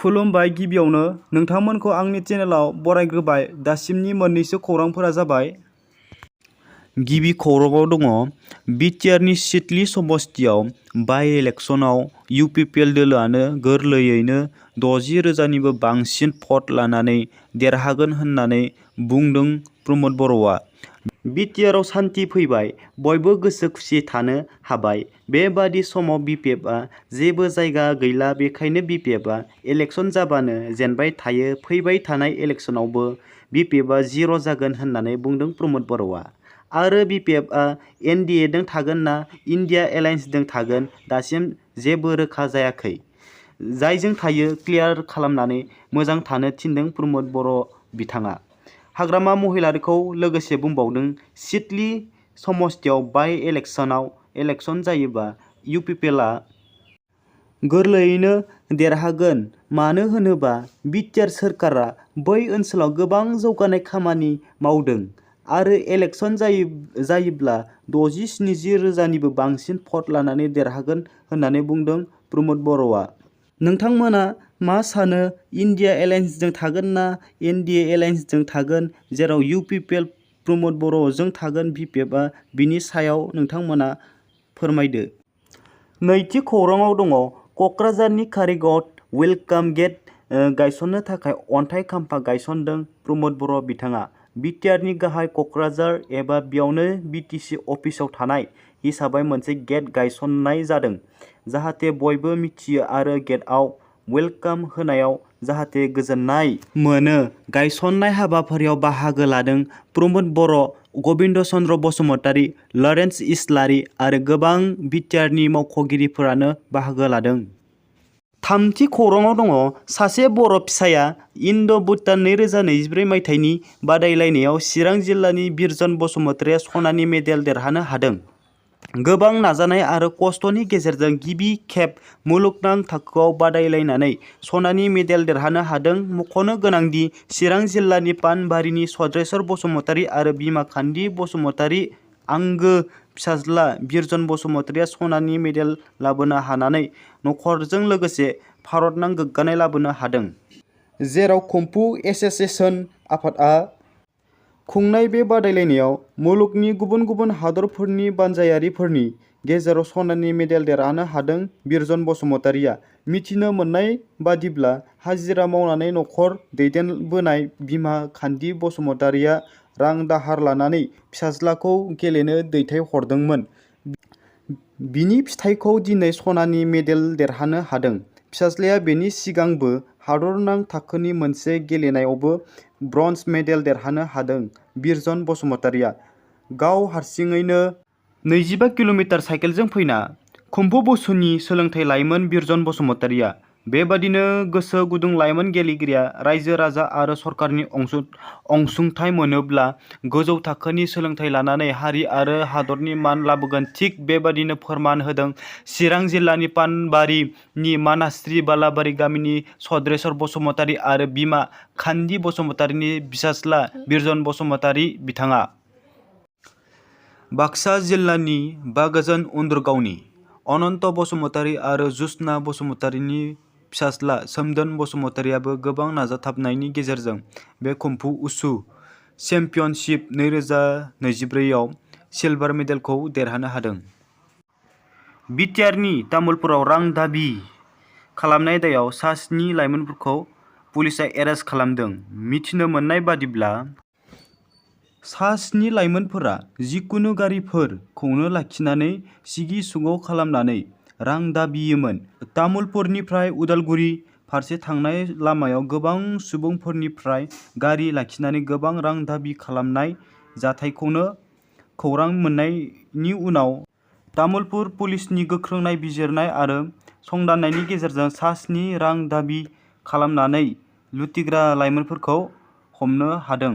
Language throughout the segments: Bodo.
खुलुमबाय गिबियावनो नोंथांमोनखौ आंनि चेनेलाव बरायग्रोबाय। दासिमनि मोननैसो खौरांफोरा जाबाय। गिबि खौराङाव दङ बिटिआरनि सिडली समस्तियाव बाइ इलेक्शनाव इउपिपिएल दोलोआनो गोरलैयैनो 60,000निबो बांसिन भट लानानै देरहागोन होननानै बुंदों प्रमद बर'आ। बिटिआरआव सान्थि फैबाय, बयबो गोसो खुसि थानो हाबाय। बेबादि समाव बिपिएफआ जेबो जायगा गैला, बेखायनो बिपिएफआ इलेक्शन जाबानो जेनबाय थायो। फैबाय थानाय इलेक्शनावबो बिपिएफआ जिर' जागोन होननानै बुंदों प्रमद बर'आ। आरो बिपिएफआ एनडिएजों थागोन ना इन्डिया एलायन्सजों थागोन दासिम जेबो रोखा जायाखै। जायजों थायो क्लियार खालामनानै मोजां थानो थिनदों प्रमद बर' बिथाङा। हाग्रामा महिलारिखौ लोगोसे बुंबावदों सिडली समस्तियाव बाइ इलेक्शन जायोबा इउपिपिएलआ गोरलैयैनो देरहागोन। मानो होनोबा बिटिआर सोरखारा बै ओनसोलाव गोबां जौगानाय खामानि मावदों आरो इलेक्शन जायोब्ला 60-70 रोजानिबो बांसिन भट लानानै देरहागोन होननानै बुंदों प्रमद बर'आ। नोंथांमोना मा सानो? इन्डिया एलायन्सजों थागोन ना एनडिए एलायन्सजों थागोन जेराव इउपिपिएल प्रमद बर'जों थागोन बिपिएफआ? बिनि सायाव नोंथांमोना फोरमायदो। नैथि खौराङाव दङ क'क्राझारनि कारिगावआव वेलकाम गेट गायसननो थाखाय अन्थाइ खाम्फा गायसनदों प्रमद बर' बिथाङा। बिटिआरनि गाहाय क'क्राझार एबा बेयावनो बिटिसि अफिसाव थानाय हिसाबै मोनसे गेट गायसननाय जादों जाहाथे बयबो मिथियो आरो गेटआव वेलकाम होनायाव जाहाथे गोजोननाय मोनो। गायसननाय हाबाफारियाव बाहागो लादों प्रमद बर', गबिन्द चन्द्र बसुमतारी, लरेन्स इस्लारि आरो गोबां बिटिआरनि मावख'गिरिफोरानो बाहागो लादों। थामथि खौराङाव दङ सासे बर' फिसाया इन्ड'-भुटान 2024 मायथाइनि बादायलायनायाव चिरां जिल्लानि बिरजन बसुमतारीया सनानि मेडेल देरहानो हादों। गोबां नाजानाय आरो खस्थ'नि गेजेरजों गिबि खेब मुलुगनां थाखोआव बादायलायनानै सनानि मेडेल देरहानो हादों। मख'नो गोनांदि चिरां जिल्लानि पानबारिनि सद्रेश्वर बसुमतारी आरो बिमा खान्थि बसुमतारी आंगो फिसाज्ला बिरजन बसुमतारीया सनानि मेडेल लाबोनो हानानै नखरजों लोगोसे भारतनां गोग्गानाय लाबोनो हादों। जेराव कुंफु एस'सिएशन आफादआ खुंनाय बे बादायलायनायाव मुलुगनि गुबुन गुबुन हादरफोरनि बानजायारिफोरनि गेजेराव सनानि मेडेल देरहानो हादों बिरजन बसुमतारीया। मिथिनो मोननाय बादिब्ला हाजिरा मावनानै नखर दैदेनबोनाय बिमा खान्थि बसुमतारीया रां दाहार लानानै फिसाज्लाखौ गेलेनो दैथायहरदोंमोन। बिनि फिथाइखौ दिनै सनानि मेडेल देरहानो हादों। फिसाज्लाया बेनि सिगांबो हादरनां थाखोनि मोनसे गेलेनायावबो ब्रन्ज मेडेल देरहानो हादों। बिरजन बसुमतारीया गाव हारसिङैनो 25 किल'मिटार साइकेलजों फैना कुंफु वुशुनि सोलोंथाइ लायोमोन बिरजन बसुमतारीया। बेबादिनो गोसो गुदुं लाइमोन गेलेगिरिया रायजो राजा आरो सरकारनि अनसुंथाइ मोनोब्ला गोजौ थाखोनि सोलोंथाइ लानानै हारि आरो हादरनि मान लाबोगोन। थिग बेबादिनो फोरमान होदों चिरां जिल्लानि पानबारिनि मानास्रि बालाबारि गामिनि सद्रेश्वर बसुमतारी आरो बिमा खान्थि बसुमतारीनि फिसाज्ला बिरजन बसुमतारी बिथाङा। बाक्सा जिल्लानि बागोजन उन्दुरगावनि अनन्त बसुमतारी आरो जुस्ना बसुमतारीनि फिसाज्ला सोमदोन बसुमतारीयाबो गोबां नाजाथाबनायनि गेजेरजों बे कुंफु वुशु चेम्पियनशिप 2024 आव सिलभार मेडेलखौ देरहानो हादों। बिटिआरनि तामुलपुराव रां दाबि खालामनाय दायाव सा 7 लाइमोनफोरखौ पुलिसआ एरेस्ट खालामदों। मिथिनो मोननाय बादिब्ला सा 7 लाइमोनफोरा जिखुनु गारिफोरखौनो लाखिनानै सिगि-सुग खालामनानै रां दाबियोमोन। तामुलपुरनिफ्राय उदालगुरि फारसे थांनाय लामायाव गोबां सुबुंफोरनिफ्राय गारि लाखिनानै गोबां रां दाबि खालामनाय जाथायखौनो खौरां मोननायनि उनाव तामुलपुर पुलिसनि गोख्रों नायबिजिरनाय आरो संदाननायनि गेजेरजों सा 7 रां दाबि खालामनानै लुथिग्रा लाइमोनफोरखौ हमनो हादों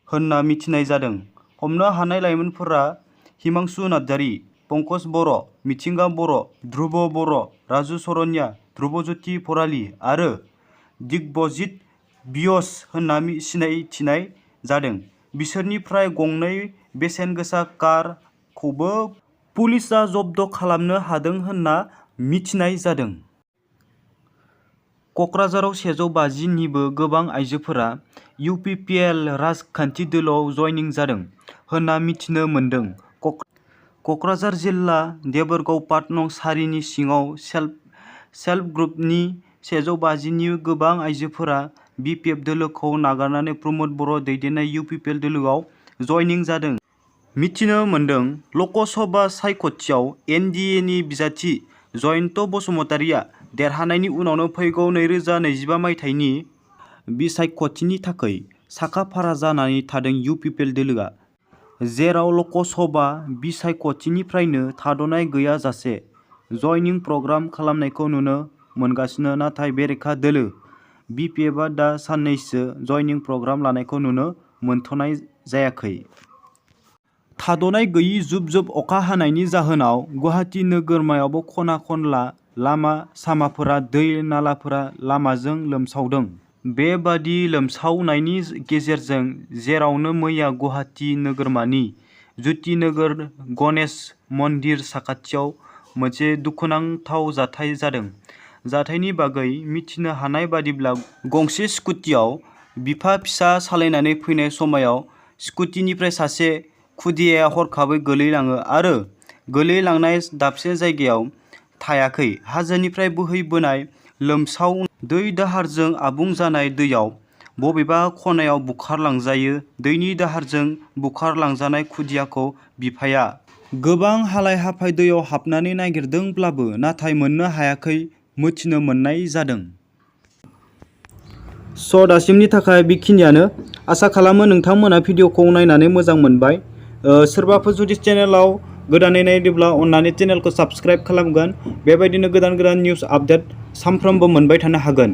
होनना मिथिनाय जादों। हमनो हानाय लाइमोनफोरा हिमांशु नार्जारी, पंकज बर', मिथिंगा बर', ध्रुब बर', राजु सरनिया, ध्रुबज्यति भराली आरो दिग्बजित बियस होनना सिनायथिनाय जादों। बिसोरनिफ्राय गंनै बेसेन गोसा कार खौबो पुलिसआ जब्द खालामनो हादों होनना मिथिनाय जादों। क'क्राझाराव 150 निबो गोबां आइजोफोरा UPPL राजखान्थि दोलोआव जयनिं जादों होनना मिथिनो मोन्दों। क'क्राझार जिल्ला देबोरगाव पाट नं. सारिनि सिङाव सेल्फ ग्रुपनि 150 नि गोबां आइजोफोरा BPF दोलोखौ नागारनानै प्रमद बर' दैदेननाय UPPL दोलोआव जयनिं जादों। मिथिनो मोन्दों लकसभा सायख'थियाव NDA नि बिजाथि जयन्त बसुमतारीआ देरहानायनि उनावनो फैगौ 2025 मायथाइनि बिसायख'थिनि थाखाय साखा-फारा जानानै थादों UPPL दोलोआ, जेराव लकसभा बिसायख'थिनिफ्रायनो थाद'नाय गैयाजासे जयनिं प्रग्राम खालामनायखौ नुनो मोनगासिनो। नाथाय बेरेखा दोलो BPFआ दा साननैसो जयनिं प्रग्राम लानायखौ नुनो मोनथ'नाय जायाखै। थाद'नाय गैयि जुब-जुब अखा हानायनि जाहोनाव गुवाहाटि नोगोरमायावबो खना-खनला लामा-सामाफोरा दै नालाफोरा लामाजों लोमसावदों। बेबादि लोमसावनायनि गेजेरजों जेरावनो मैया गुवाहाटि नोगोरमानि ज्य'ति नगर गणेश मन्दिर साखाथियाव मोनसे दुखुनांथाव जाथाय जादों। जाथायनि बागै मिथिनो हानाय बादिब्ला गंसे स्कुटियाव बिफा-फिसा सालायनानै फैनाय समाव स्कुटिनिफ्राय सासे खुदियाया हरखाबै गोलैलाङो आरो गोलैलांनाय दाबसे जायगायाव थायाखै। हाजोनिफ्राय बोहैबोनाय लोमसाव दै दाहारजों आबुं जानाय दैयाव बबेबा खनायाव बुखारलांजायो। दैनि दाहारजों बुखारलांजानाय खुदियाखौ बिफाया गोबां हालाय-हाफाय दैयाव हाबनानै नागिरदोंब्लाबो नाथाय मोननो हायाखै मिथिनो मोननाय जादों। दासिमनि थाखाय बेखिनियानो। आसा खालामो नोंथांमोना भिडिअखौ नायनानै मोजां मोनबाय। सोरबाफोर जुदि चेनेलाव गोदानै नायदोंब्ला अन्नानै चेनेलखौ साबस्क्राइब खालामगोन। बेबायदिनो गोदान निउस आपडेट सानफ्रोमबो मोनबाय थानो हागोन।